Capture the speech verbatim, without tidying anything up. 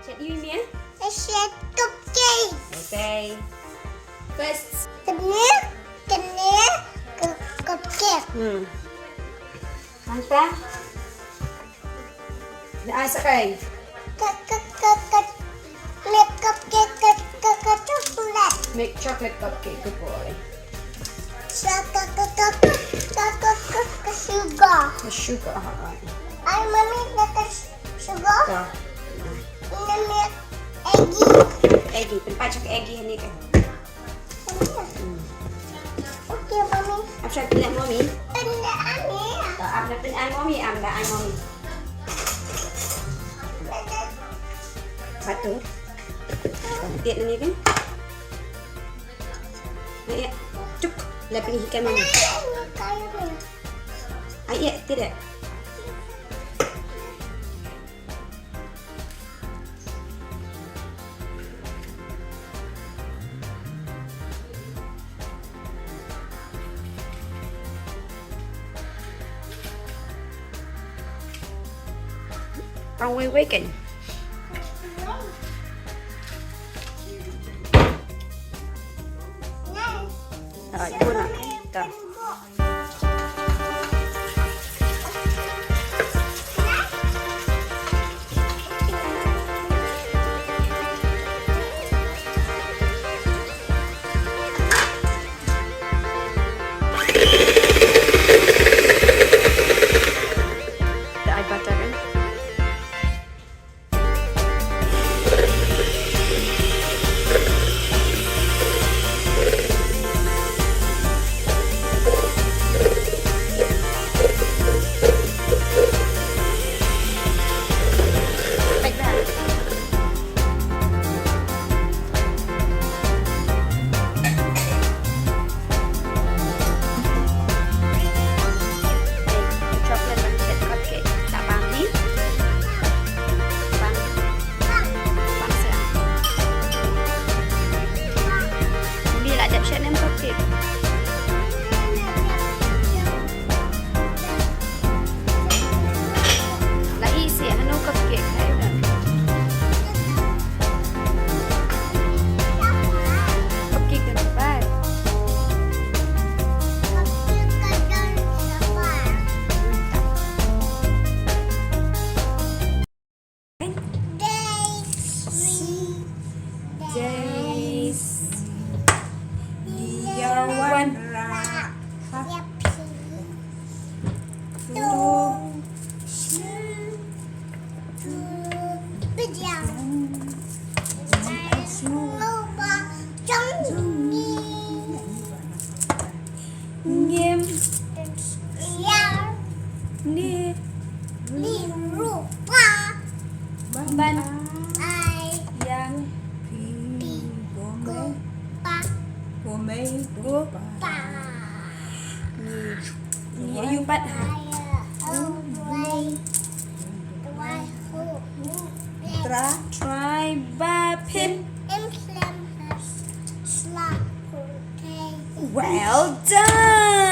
Shet ïa me? Shet cupcake. Okay. First. Kane, kane, cu-, cupcake. Hmm. Nangta? Ai sa kai. Ka, ka, ka, ka, milk cupcake, ka, ka, ka, chocolate. Milk chocolate cupcake, good boy. Sa ka, ka, ka, sugar. Ka sugar, alright. Ai, Mummy, ka, ka, sugar. Ka. Ina milk, Eggie. Eggie, pynpait sha ka Eggie hangne ka. Okay, Mummy. Ap shah pynleh Mummy. Pynleh Mummy. To, ap da pynleh Mummy, ap da ai Mummy. Batu. Tied ni kan? Ai, ya. Cuk. Lah pynleh ikan Mummy. Ai, ya, tidak. Pang wei wei kan. Ah, itu nak. Dah. Dah ai butter kan? Chocolate ban shet cupcake. Sa bang ni. Bang. Bang sa. Bi la dep shet nem cupcake. La ih seh hano cupcake. Hai na. Cupcake kan bai. Daisy. Daisy. Ïa wanrah. Ïa phi. To. Shu. To. Pdiang. Shu. Ba. Jong. Ngim. Ïa. Ni. Ni rupa. Ban. Ai. Ïa. Phi. Phi. Ko mei. Ko pa. Ko mei. Ko pa. Ni. Ni ayu pat ha. Ai, oh, wai. Wai, ho, ni. Tra. Try ba phin. Im slem ha. Sla. Well done!